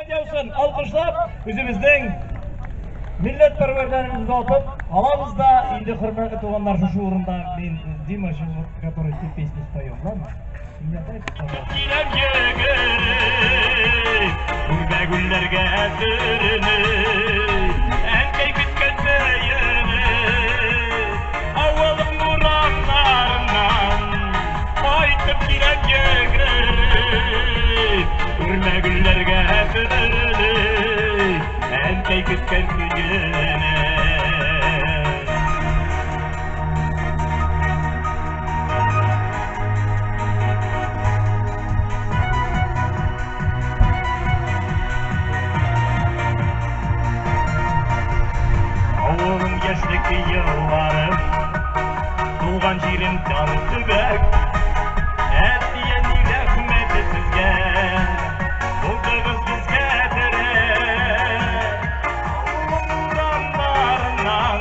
Яусын, алкышлап, үзебезнең милләтпәрвәрләребезне атып алабыз да, инде хөрмәтле туганнар, шушы урында мин Дима, сейчас вот, который ты песню споем, ладно? Меня дай, пожалуйста. Киләм йөгереп, үрмә гөлләргә төренеп, әнкәй көткән сөенеп, авылым урамнарыннан кайтып киләм йөгереп, үрмә гөлләргә төренеп, әнкәй көткән сөенеп. Авылым яшьлек елларым, туган җирем тар төбәк. Әти-әни рәхмәте сезгә, булдыгыз безгә терәк. Авылым урамнарыннан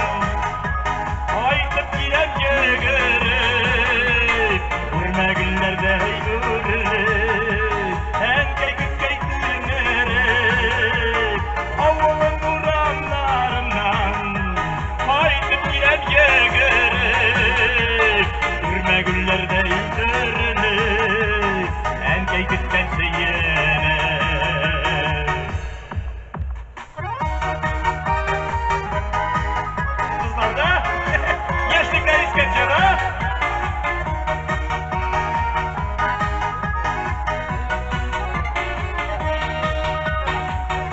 кайтып киләм йөгереп, үрмә гөлләрдәй үрелеп, әнкәй көткәй тилмереп. Авылым урамнарыннан кайтып киләм йөгереп, үрмә гөлләрдәй үрелеп, әнкәй көткән сөенеп. Кызлар да, яшьлекләр искә төшә, да?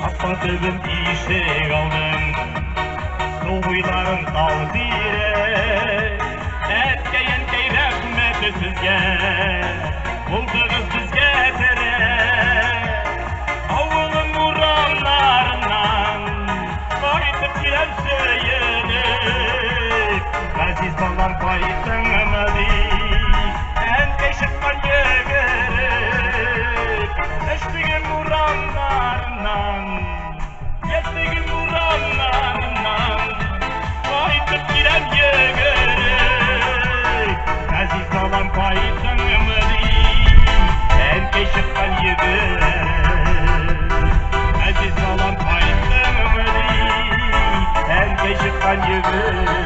Капка төбем ишек алдым, су буйларын тау тирәк. Әткәй, әнкәй, рәхмәте сезгә, булдыгыз безгә терәк. Авылым урамнарыннан кайтып киләм сөенеп, газиз балам кайттыңмы дип, әнкәй чыккан йөгереп. Яшьлегем урамнарыннан, яшьлегем урамнарыннан кайтып киләм йөгереп, газиз балам кайттыңмы дип, әнкәй чыккан йөгереп. Газиз балам кайттыңмы дип, әнкәй чыккан йөгереп,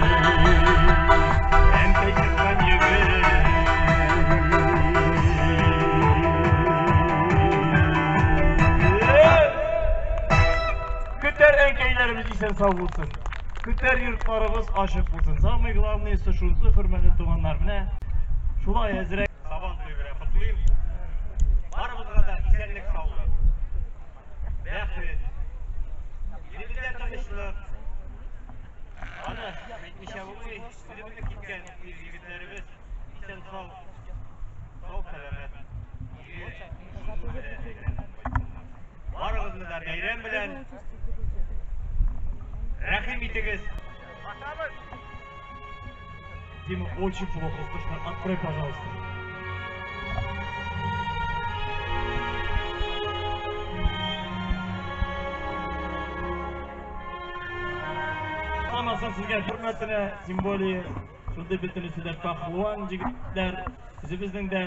әнкәй чыккан йөгереп. Көтәр әнкәйләребез исән сау булсын. Көтәр йортларыбыз ачык булсын. Самый главный шунысы, хөрмәтле туганнар, менә шулай әзрәк Сабан туе белән котлыйм. Барыбызга да исәнлек, саулык, бәхет, илебездә тынычлык. Аны әйтмичә булмый, үзебезне киткән ир егетләребез исән сау, сау сәламәт. Барыгызны да бәйрәм белән, рәхим итегез. Дима, очень плохо слышно. Открой, пожалуйста. Алмасын сезгә хөрмәтенә, тем более шундый бөтенесе дә пахлуан егетләр, үзебезнең дә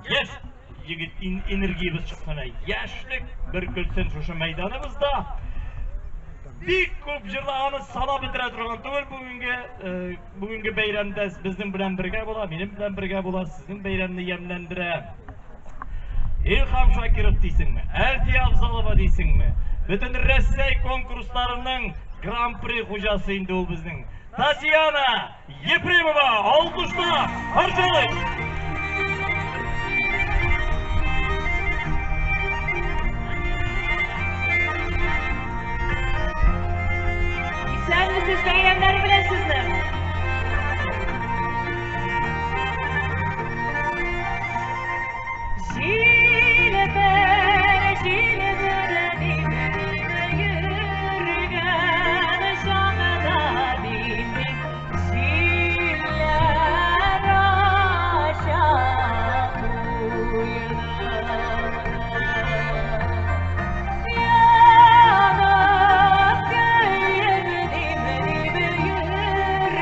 яшь егет энергиябез чыксын, яшьлек бөркелсен шушы мәйданыбызда. Бик күп җырлар, аны санап бетерә торган түгел. Бүгенге бәйрәмдә безнең белән бергә була, минем белән бергә була, сезнең бәйрәмне ямьләндерә. Илһам Шакиров дисеңме, Әлфия Авзалова дисеңме, бөтен Рәсәй конкурсларының гран-при хуҗасы инде ул безнең. Татьяна Ефремова, алкышта, каршылыйк! Исәнмесез, бәйрәмнәр белән сезне! Җилебер, җилебер, йөргән чагында дим, җилләр ача куенымны. Янып көеп дим, йөргән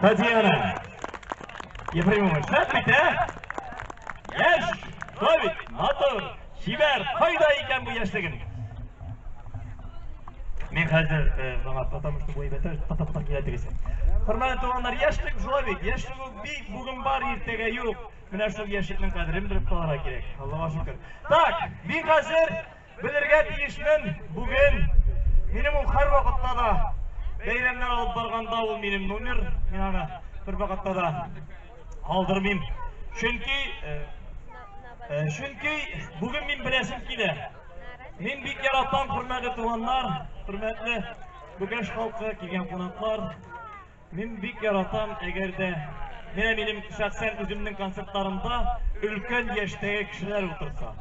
Татьяна Ефремова. Шәп бит, ә? Яшь, шулай бит, матур, чибәр, кайда икән бу яшьлеген? Мин хәзер моңа, потому что бу әйбәт, тата-тата килә тегесе. Хөрмәтле туганнар, яшьлек шулай бит, яшьлек ул бик бүген бар, иртәгә юк. Менә шул яшьлекнең кадерен белеп калырга кирәк. Аллага шөкер. Так, мин хәзер белергә тиешмен бүген минем ул һәрвакытта да бәйрәмнәр алып барганда ул минем номер, мин аны бер вакытта да калдырмыйм. Чөнки чөнки бүген мин беләсем килә. Мин бик яратам, хөрмәтле туганнар, хөрмәтле Бөкәш халкы, килгән кунаклар. Мин бик яратам, әгәр дә менә минем шәхсән үземнең концертларымда өлкән яшьтәге кешеләр утырса.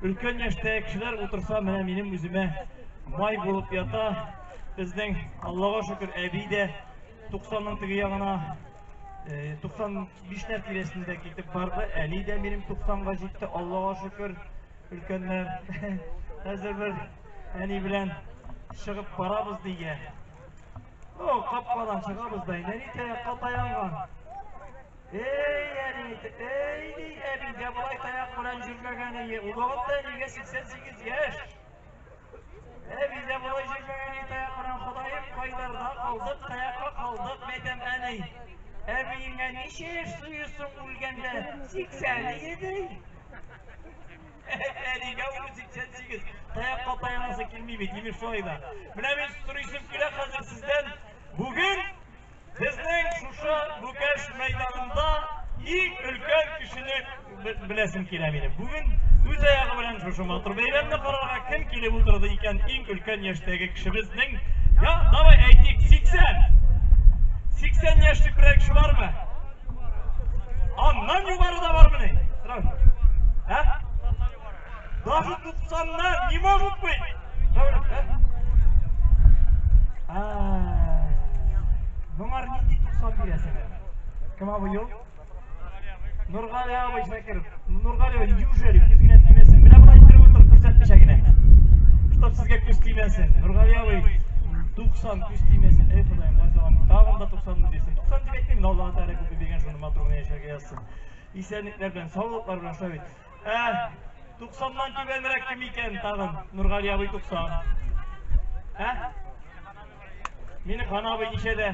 Өлкән яшьтәге кешеләр утырса, менә минем үземә май булып ята. Безнең, Аллага шөкер, әби дә 90-ның теге ягына 95-ләр тирәсендә китеп барды. Әни дә минем 90-га җитте, Аллага шөкер, өлкәннәр. Хәзер бер әни белән чыгып барабыз дигән. Ну, капкадан чыгабыз да, әни таякка таянган. Эй, әни, эй, ди, әби дә болай таяк белән йөрмәгән ие. Ул вакытта әнигә 88 яшь. Әби дә болай йөрмәгән ие таяк белән. Ходаем, кайларда калдык, таякка калдык, мәйтәм, әни. Әбиеңә ничә яшь сыйсың үлгәндә? 80 ие, ди. Әнигә уже 88. Таякка таянасы килми бит, имеш шулай да. Менә мин сорыйсым килә хәзер сездән. Бүген безнең шушы Бүкәш мәйданында иң өлкән кешене беләсем килә минем. Бүген үз аягы белән шушы матур бәйрәмне карарга кем килеп утырды икән иң өлкән яшьтәге кешебезнең? Я, давай әйтик, 80. 80 яшьлек берәр кеше бармы? Аннан югары да бармыни? Сорау. Ә? Даже 90-нан не может быть. А? Моңар нинди 90 бирәсең әле? Кем абый ул? Нургали абый Шакиров. Нургали абый, неужели күз генә тимәсен? Менә болай иттереп утыр, күрсәтмичә генә. Чтоб сезгә күз тимәсен. Нургали абый, 90 күз тимәсен. Эй, Ходаем, Газалам, тагын да 90 бирсен. 90 дип әйтмим, Аллаһ Тәгалә күпме биргән, шуны матур гына яшәргә язсын. Исәнлекләр белән, саулыклар белән шулай бит. Ә, 90-нан түбәнрәк кем икән тагын? Нургали абый 90. Ә? Мине Хан абый ничәдә?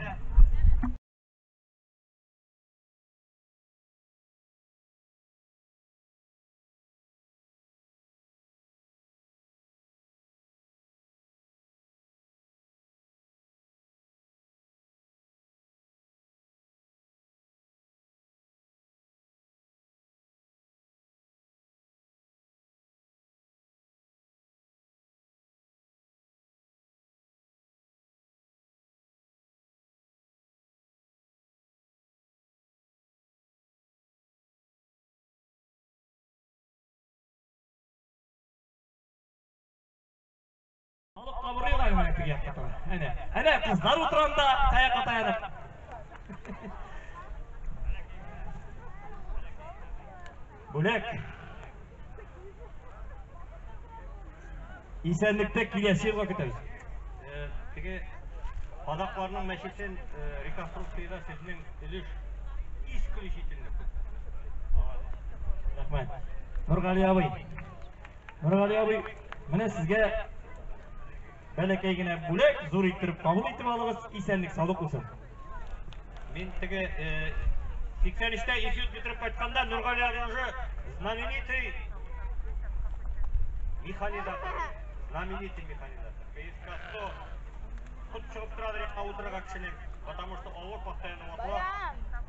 Халык кабырыйлар менә теге якка таба. Әнә, әнә кызлар утыранда таякка таянып. Бүләк. Исәнлектә киләсе елга көтәбез. Теге казакларның мәчетен реконструкциядә сезнең өлеш исключительно күп. Рәхмәт. Нургали абый. Нургали абый, менә сезгә бәләкәй генә бүләк, зур иттереп кабул итеп алыгыз, исәнлек, саулык булсын. Мин теге 83-тә институт бетереп кайтканда Нургали абый уже знаменитый механизатор. Знаменитый механизатор. КСК 100 кот чыгып торадыр якка утырырга кешенең, потому что авыр постоянно ватыла.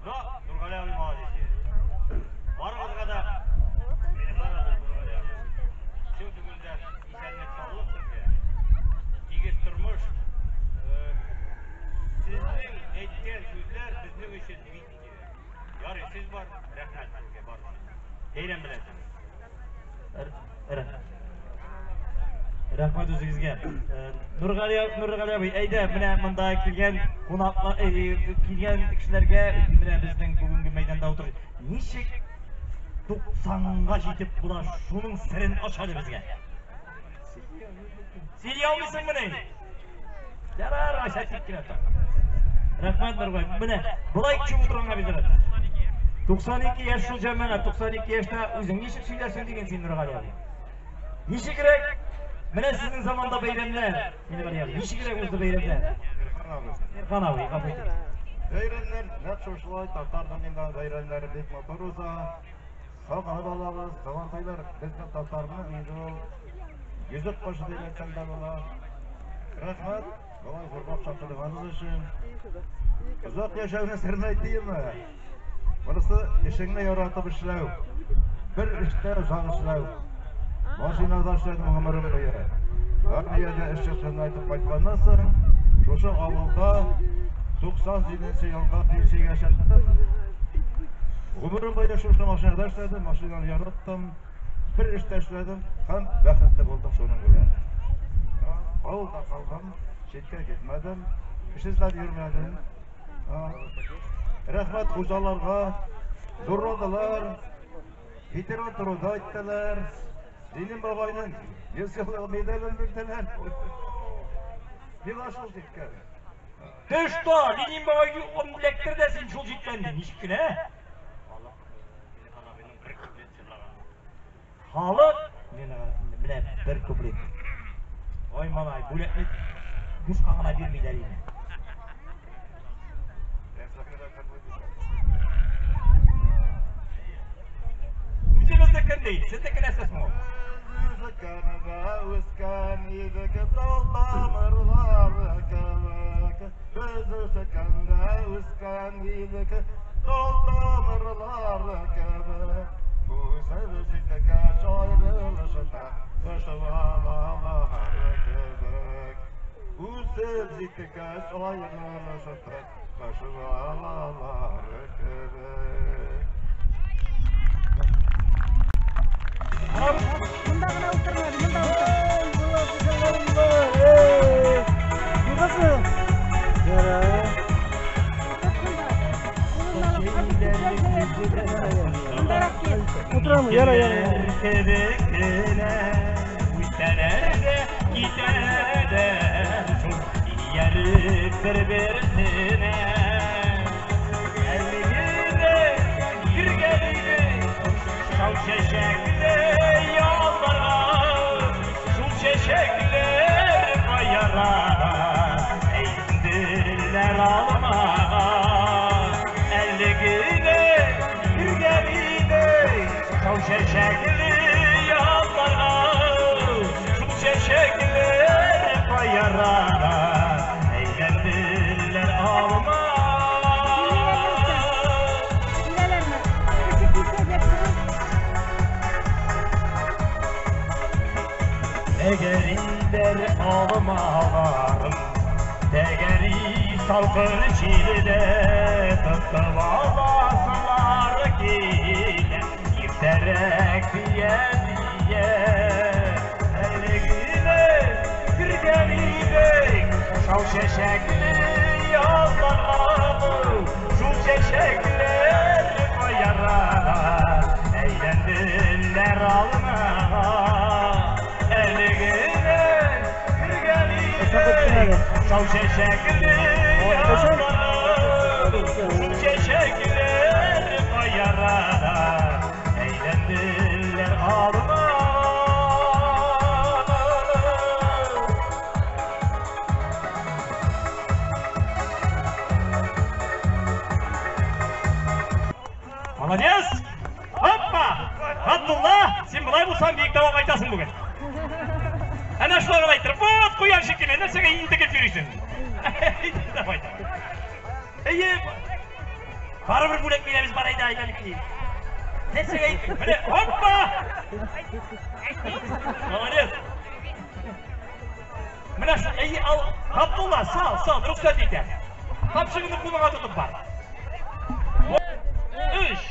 Но Нургали абый молодец. Барыгызга да Нургали абый. Чын күңелдән исәнлек, саулык сезгә. Тигез тормыш. Сезнең әйткән сүзләр безнең өчен бик кирәк. Ярый, сез бар, рәхмәт сезгә барысы. Бәйрәм белән сезне. Рәхмәт үзегезгә. Нургали Нургали абый, әйдә, менә монда килгән кунаклар, килгән кешеләргә, менә безнең бүгенге мәйданда утырып, ничек 90-га җитеп була, шуның серен ач әле безгә. Сөйли алмыйсыңмыни? Ярар, ача тик кенә тор. Рәхмәт, Нургай. Менә болай төшеп утырганга бит. 92 яшь шул җәмәгать, 92 яшьтә үзең ничек сөйләрсең диген син, Нургали абый. Ничегрәк? Менә сезнең заманда бәйрәмнәр. Нургали абый, ничегрәк узды бәйрәмнәр? Ирхан абый, гафу итегез. Бәйрәмнәр нәкъ шушылай татар дөньяда бәйрәмнәре бик матур уза. Сагынып алабыз, Сабантуйлар безнең татарның инде ул йөзек кашы дип әйтсәң дә була. Рәхмәт, болай зурлап чакырганыгыз өчен. Озак яшәүнең серен әйтәйемме? Монысы эшеңне яратып эшләү. Бер эштә озак эшләү. Машинада эшләдем гомерем буе. Армиядә эшче хезмәт итеп кайтканнан соң, шушы авылда 97 елда пенсиягә чыктым. Гомерем буе шушы машинада эшләдем, машинаны яраттым. Бер эштә эшләдем һәм бәхетле булдым шуның белән. Авылда калдым, читкә китмәдем, эш эзләп йөрмәдем. Рәхмәт хуҗаларга, зурладылар, ветеран труда иттеләр. Ленин бабайның 100 еллык медален бирделәр. Миңа шул җиткән. Ты что, Ленин бабай эләктерде син шул җиткән ди. Ничек кенә? Ирхан абыйның бер куплет җырлаган. Халык менә бер куплет. Ой, малай, бүләкне бушка гына бирмиләр инде. Үзебезнеке ди, сезнеке нәрсә соң ул? Үскәндә үскән идек тал тамырлары кебек. Без үскәндә үскән идек тал тамырлары кебек. Үсеп җиттек аерылышта кош балалары кебек. Үсеп җиттек аерылышта кош балалары кебек. Монда гына утырма, монда утыр. Югасы. Яра. Утыр монда. Кулыңны алып, хәзер күтәрәм. Мондарак кил. Утырамы? Яра, яра. Яра. Кебек кенә үтәләр дә китәләр шул ияреп бер-берсенә. Әлеге кергән иде шау чәчәкле ялларга, шул чәчәкләр каяра әйләнделәр алмага. Әлеге кергән иде шау чәчәкле ялларга, шул чәчәкләр каяра әйләнделәр алма. Киләләрме? Кеше килсә дә чыгып. Тәгәриләр алмаларым, тәгәри салкын җилдә, тотып аласылар килә, иртәрәк дия дия. Әлегенә кергән идек шау чәчәкле ялларга, шул чәчәкләр каяра әйләнделәр алмага. Әлегенә кергән идек шау чәчәкле ялларга, шул чәчәкләр каяра әйләнделәр алма. Молодец! Опа! Абдулла, син болай булсаң Биектауга кайтасың бүген. Әнә шулай гына әйттереп, вот куян шикелле, нәрсәгә интегеп йөрисең? Давай, давай. Әйе, барыбер бүләк бирәбез бар әйдә, әйләнеп килим. Нәрсәгә әйттең? Менә, опа! Молодец! Менә шу, әйе, ал, Габдулла, сал, сал, рөхсәт итәм. Капчыгыңны кулыңа тотып бар. Өч.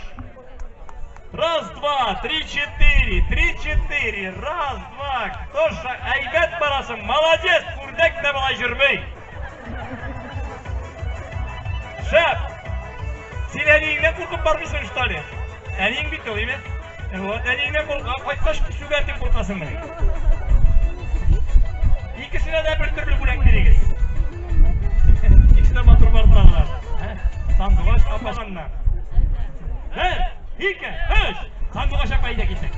Раз, два, три, четыре, три, четыре, раз, два. Кто ж әйбәт барасың, молодец, үрдәк тә болай йөрми. Шәп! Син әниеңнән куркып бармыйсың, что ли? Әниең бит ул, име? Вот, әниеңнән куркып, кайткач сүгәр дип куркасың менә. Икесенә дә бер төрле бүләк бирегез. Икесенә тә матур бардылар. Сандугач апа. Бер, ике, өч. Сандугач апа әйдә киттек.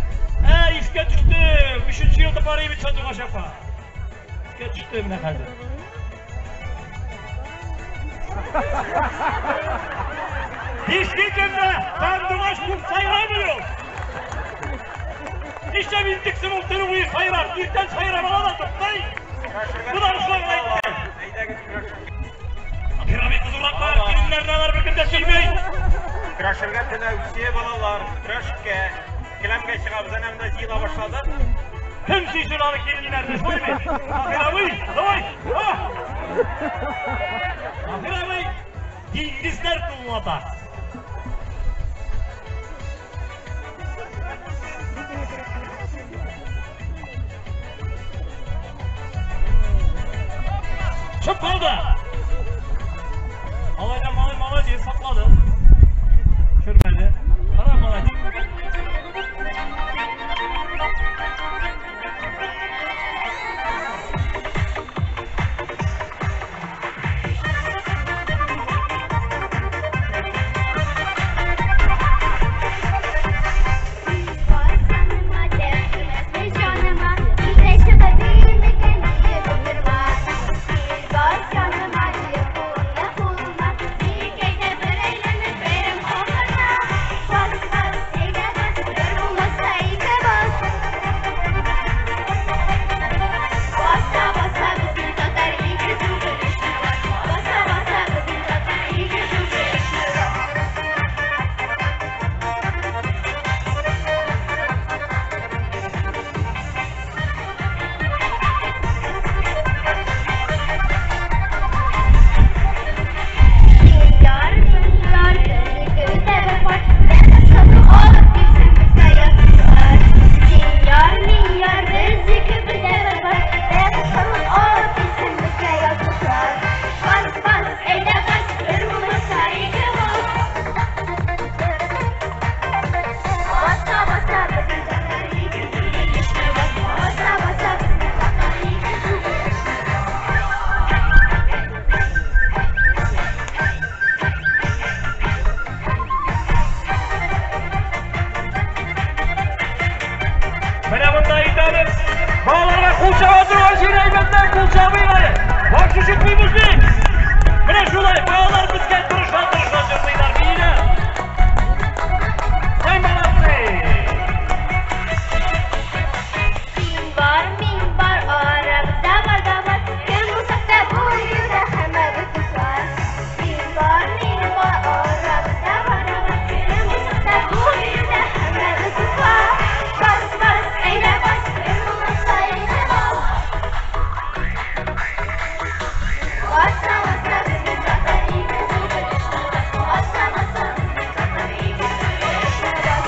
Искә төште. Өченче елда бар бит Сандугач апа. Искә төште менә хәзер. Действительно, Сандугач күп сайрамый ул. Нишләп интексең ул төне буе сайрар, иртән сайрап ала да туктый. Болар шулай әйтте. Әйдәгез көрәшергә. Пирамид кызурраклар, киленнәрне алар беркем дә сөймей. Көрәшергә теләүче балалар, көрәшкә. Келәмгә чыгабыз, әнә монда җыела башладык. Кем сөйсен аны киленнәрне, шулай бит? Таһир абый, давай! Таһир абый, диңгезләр тулата. Чык калды. Алайда малай молодец, саклады. Төшермәде. Кара молодец. Менә монда әйтәбез. Балаларга кул чаба торган җир әйбәтләр, кул чабыйк әле. Баш өшетмибез бит. Менә шулай балалар безгә тырыша-тырыша җырлыйлар, бииләр. Ай, молодцы! Син бар, мин бар, арабызда бар да бар. Кем булсак та бу юлда һәммәбез дуслар. Син бар, мин бар, арабызда бар да бар. Кем булсак та бу юлда һәммәбез дуслар. Бас, бас, әйдә бас, бер булмаса әйдә бас. Баса, баса, безнең татар ике түгел өчне бас. Баса, баса, безнең татар ике түгел өчне бас.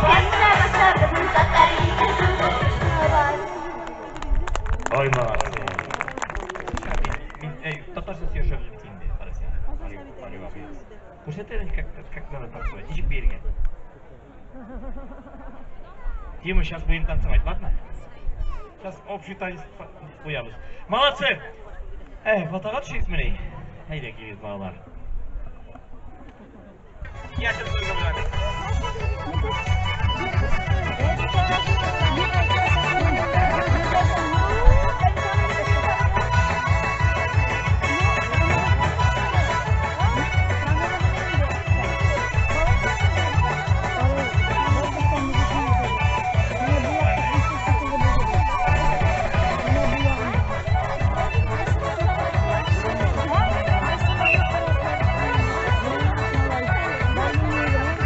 Баса, баса, безнең татар ике түгел өчне бас. Ой, молодцы. Мин, эй, татарча сөйләшәбез бит инде, кара син. Күрсәт әле, как надо танцевать. Ничек биергә? Дима, сейчас будем танцевать, ладно? Сейчас общий танец куябыз. Молодцы! Эй, фотога төшегезмени? Әйдә килегез, балалар. Яшел төркемнәр. Thank you.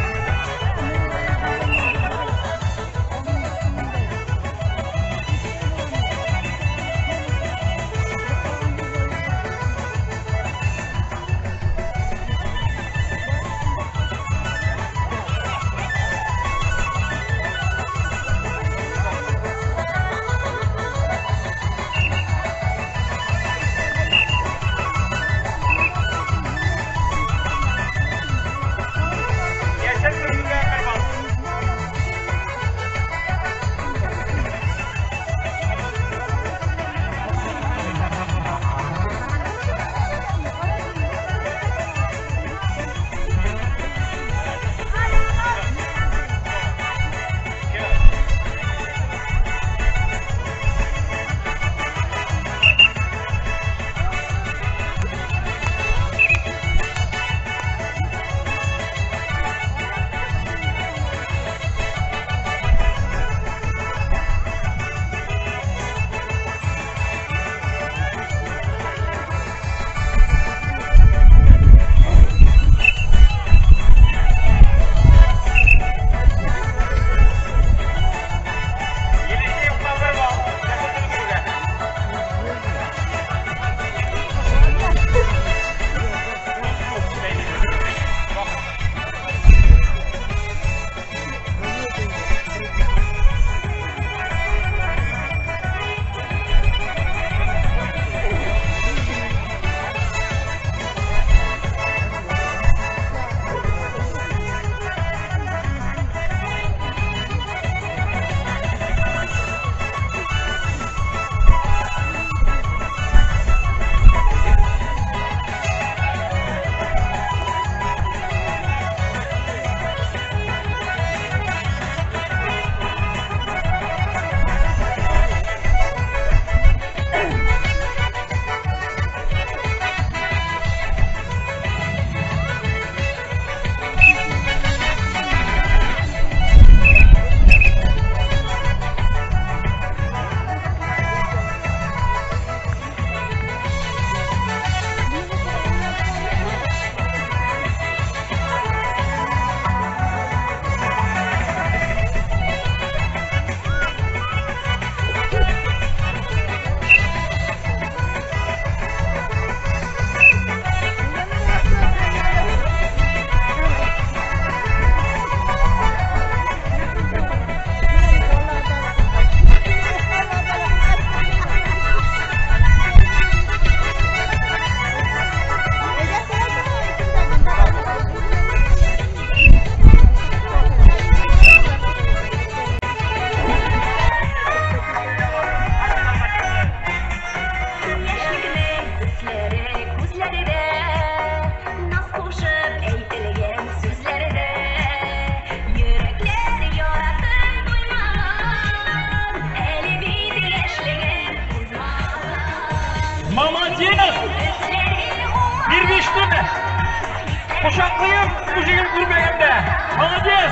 Кочаклыйм, бу җегет күрмәгәндә. Молодец!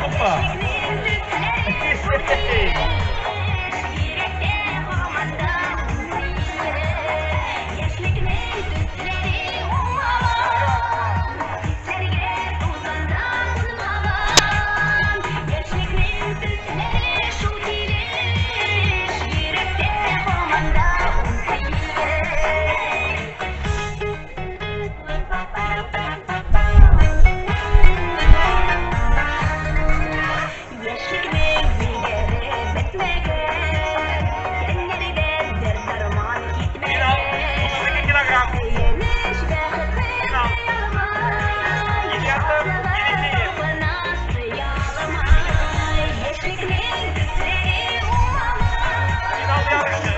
Опа! Финал 32 килограмм. Финал. Ильясов, Елисеев. Финал ярышы.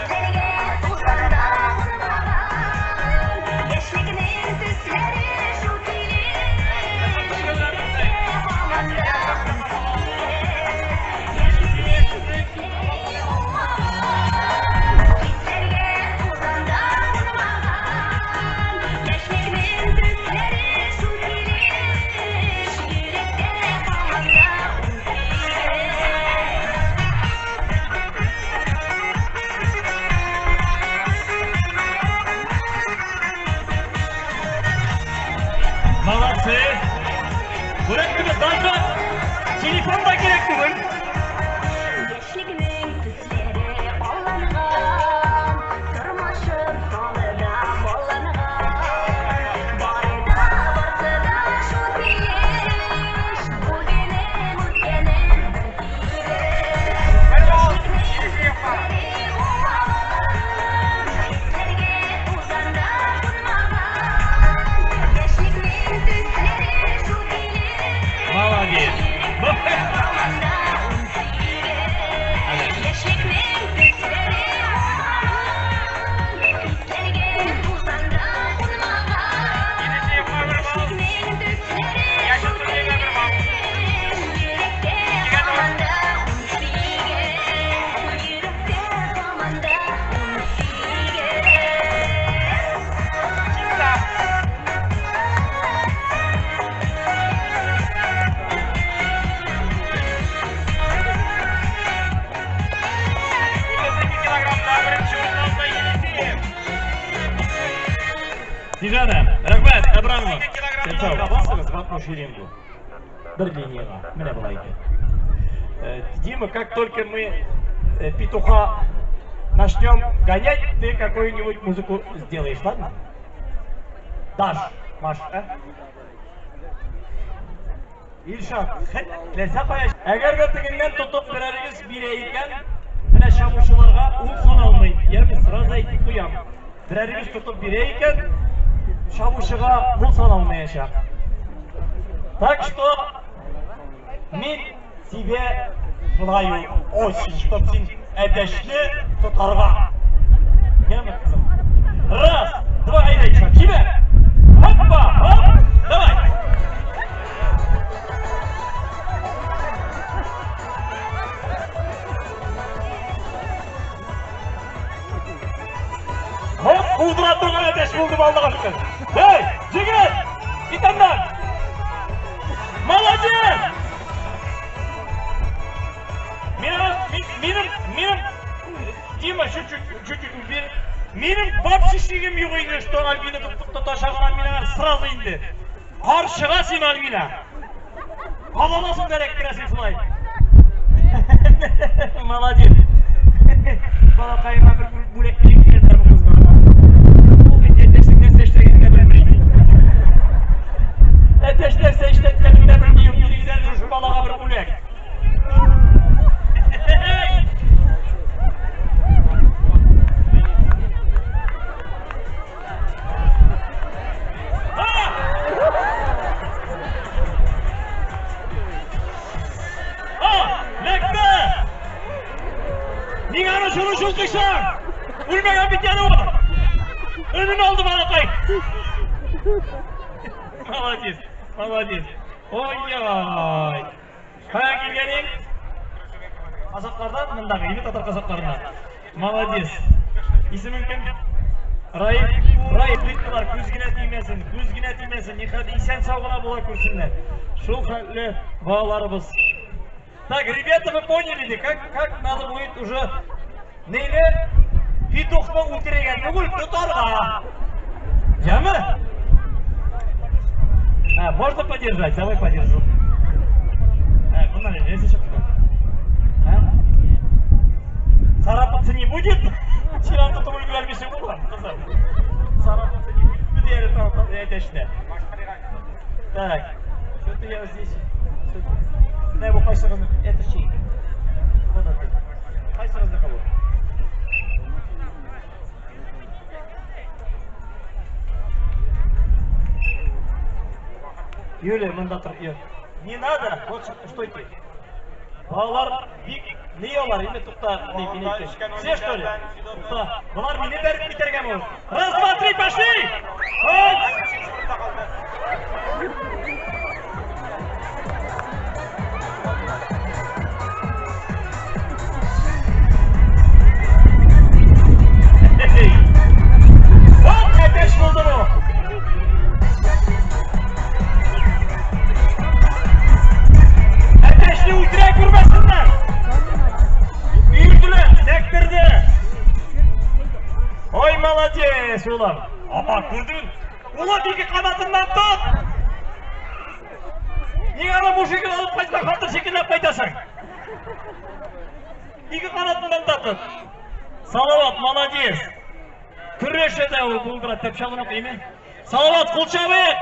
Молодцы! Күрәсезме, даже телефон да кирәк түгел. Яшьлекнең төсләре алынган, тормышым салыда балланган. Бары да, барсы да шул килеш, бүгенем, үткәнем бер тигез. Бер балл Яшьлекнең Елисеевка. төсләре уңмаган, хисләргә тузанда кунмаган. Яшьлекнең төсләре шул килеш, Молодец! йөрәктә һаман да 18. Яшьлекнең төсләре уңмаган, хисләргә тузанда кунмаган. Елисеевка бер балл. Яшьлекнең төсләре Яшел шул түргә бер балл. килеш, йөрәктә Икегә ноль. һаман да 18. Йөрәктә һаман да 18. Чиста. 32 килограммда беренче урын алды Елисеев. Снежана, рәхмәт, Абрамова. 32 килограммда. Басыгыз в одну шеренгу. Бер линиягә. Менә болай итеп. Дима, как только мы петуха начнем гонять, ты какую-нибудь музыку сделаешь, ладно? Даш, Маш, а? Илшат, теләсә кая. Әгәр дә тегеннән тотып берәрегез бирә икән, менә чабучыларга ул саналмый. Ягъни сразу әйтеп куям. Берәрегез тотып бирә икән, чабучыга ул саналмаячак. Так что мин тебе желаю очень, чтоб син әтәчле тотарга. Яме, кызым. Раз, два, әйдә, Илшат, җибәр. Хоппа, хоп, давай. Хоп, кудыра торган әтәч булды, Аллага шөкер. Эй, җегет, кит аннан. Молодец! Минем, минем, минем, Дима, чуть-чуть, чуть-чуть убер. Минем вообще шигем юк инде, что Альбина тоташагына мин сразу инде. Каршыга син, Альбина. Кабаласың да эләктерәсең шулай. Молодец. Балакаема бер бүләк биреп килгәннәр бу кызга. Ул бит әтәчнең нәрсә эшләгәнен дә белми. Әтәч нәрсә эшләткәнен дә белми, юк, бирегез әле шушы балага бер бүләк. А! Эләкте! Миңа аны шуны чулкыйсың! Үлмәгән бит әле ул! Өнен алды балакай! Молодец, молодец. Ой-ой! Кая килгәнең? Казаклардан, мындагы, или татар казакларыннан. Молодец. Исемең кем? Раил, плиткалар күз генә тимәсен, күз генә тимәсен, нихәт исән сау гына була күрсеннәр. Шул хәтле балаларыбыз. Так, ребята, вы поняли, как надо будет уже нейне петухны үтерергә түгел, тотарга. Яме? А, можно подержать? Давай подержу. А, моннан нәрсә чыкты? А? Царапаться не будет? Вчера тут өлгермешем булган, кызым. Царапаться не будет, дияре әтәчне. Так, что-то я здесь. Не, бу кайсыгызны? Это чей? Вот это. Кайсыгызныкы бу? Юлия, монда тор. Не надо, вот стойте. Балалар бик не алар, инде тукта, не мине. Все что ли? Тукта. Болар мине бәреп китәргә может. Раз, два, три, пошли! Ой! Вот әтәч булды бу. Әтәчне үтерә күрмәсеннәр. Йөрделәр, сәктерде. Ой, молодец, улым. Апа, күрдең? Улым, ике канатыннан тот. Нигә аны мужигын алып кайтма, хатын шикелле кайтасың? Ике канатыннан да тот. Салават, молодец. Көрәшә дә ул булдыра, тәпчалын укыймы? Салават, кул чабыйк.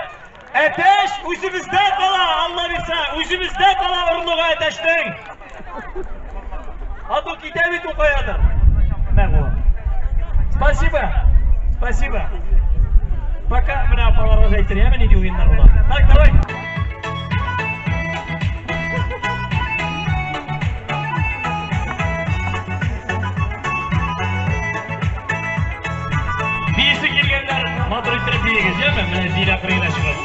Әтәч үзебездә кала, Алла бирсә, үзебездә кала орлыгы әтәчнең. А то китә бит ул каядыр. Менә бу. Спасибо. Спасибо. Пока менә апаларга әйтер, яме нинди уеннар була. Так, давай. Биесе килгәннәр матур иттереп биегез, яме? Менә Зилә кырыена чыгып.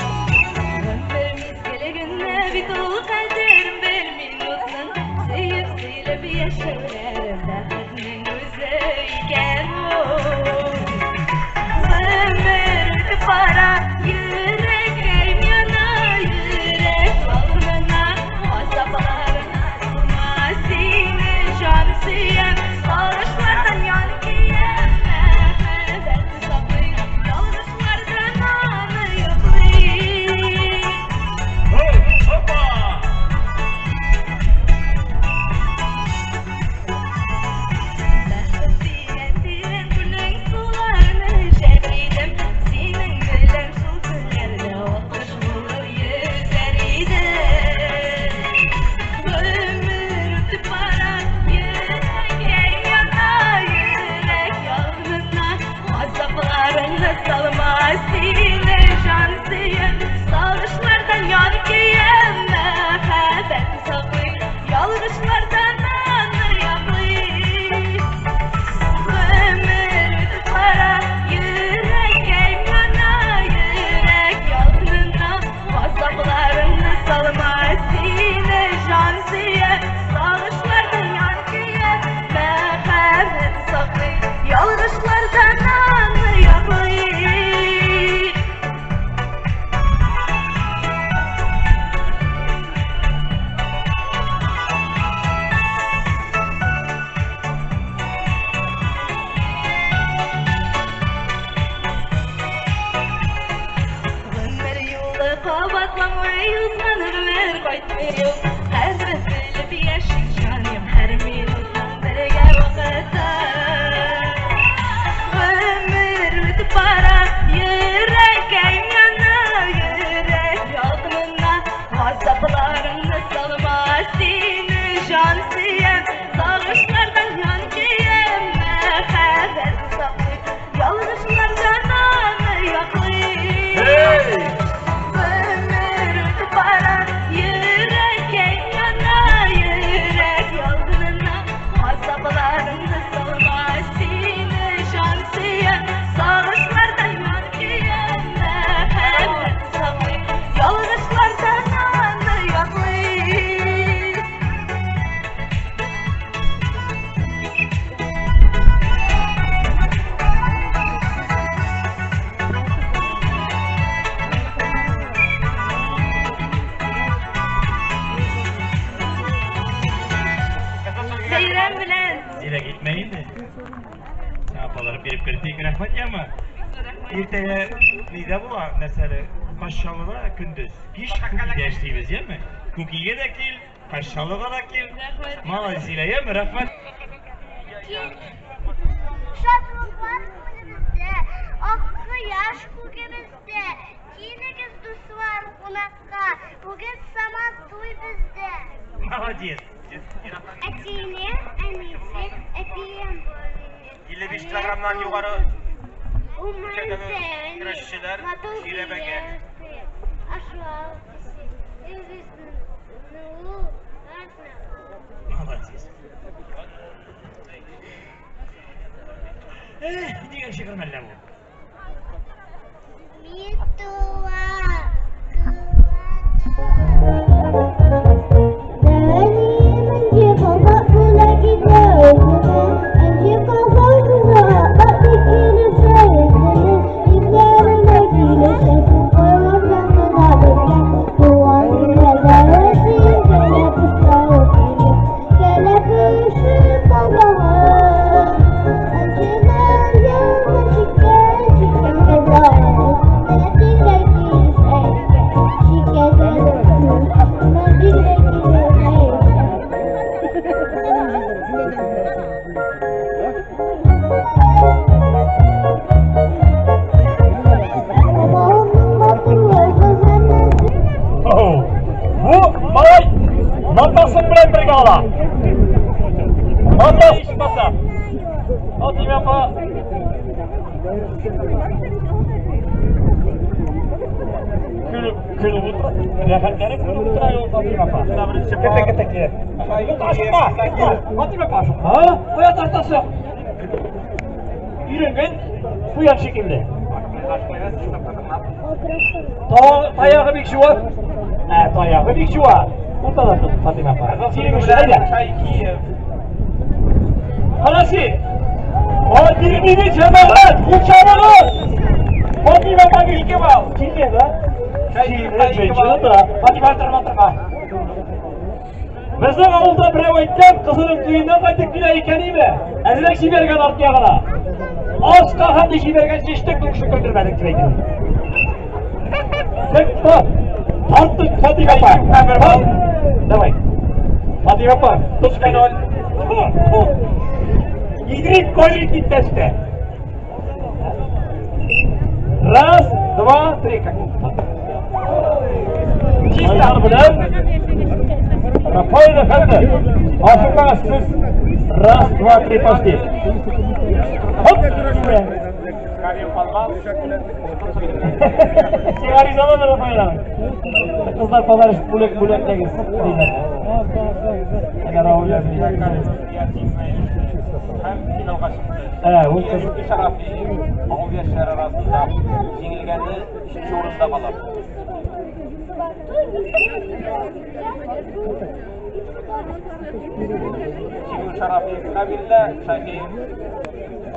Бер мизгеле бит ул кадерен бер минутның сөеп сөйләп яшәүләрем бәхетнең үзе икән ул. Гомер үтеп бара, йөрәгем яна, йөрәк ялкынына, газапларына сума сине җан сөям, сагышлардан ян киям, мәхәббәт саклыйм, ялгышлардан аны яклыйм. Ой, опа! Бәхет дигән тирән күлнең суларын эчәр идем, синең белән шул Зилә китмә инде. Сиңа апалар биреп кертик, рәхмәт яме. Иртәгә нидә була, нәрсәле? Кашшалыда көндез. Кич Күкидә эшлибез, яме? Күкигә дә кил, Кашшалыга да кил. Молодец, Зилә, яме, рәхмәт. Шатлыклар күңелебездә, ак кояш күгебездә. Килегез, дуслар, кунакка, бүген сабан туй бездә. Молодец. Әтинең әнисе, әтием бар минем. 55 килограммнан югары Умырза көрәшчеләр матур жирәбәгә. Ашау, Молодец. Эх, дигән шигырь мәллә бу? Мин туа, Бу малай матасын белән бергә ала. Матас баса. Фатима апа. Көлеп, көлеп утыра. Рәхәтләнеп көлеп утыра ул Фатима апа. Кете кете кете. Ашыкма. Фатима апа ашыкма. Кая тартасың? Өйрәнгән куян шикелле. Таягы бик чуар. Таягы бик чуар. Уртада тот, Фатима апа. Синең өчен әйдә. Кара син. Бирмиде җәмәгать, кул чабыгыз. Фатима апага 2 балл. Килде, да? Утыра. Фатима утырма, утырма. Безнең авылда берәү әйткән, кызының туеннан кайтып килә икән име? Әзрәк җибәргән арт ягына. Аска хәтле җибәргән чештек, шөкер көлдермәдек дип әйтә. Тик тот. Тарттык, Фатима апа. Давай. Фатима апа, точка ноль. Идрик колик китәште. Раз, два, три. Как? Чисто белән. Рафаэль әфәнде. Ашыкмагыз сез. Раз, два, три, пошли. Хоп! Сиңа ризамын, Рафаэль абый. Кызлар подарок бүләк бүләкләгез. Диләр. Әнә Рауль абый. Һәм финалга чыкты. Ул кыз Шарафи авыл яшьләре арасында җиңелгәне 3нче урында кала. Җиңү Шарафи Камилла Шафиев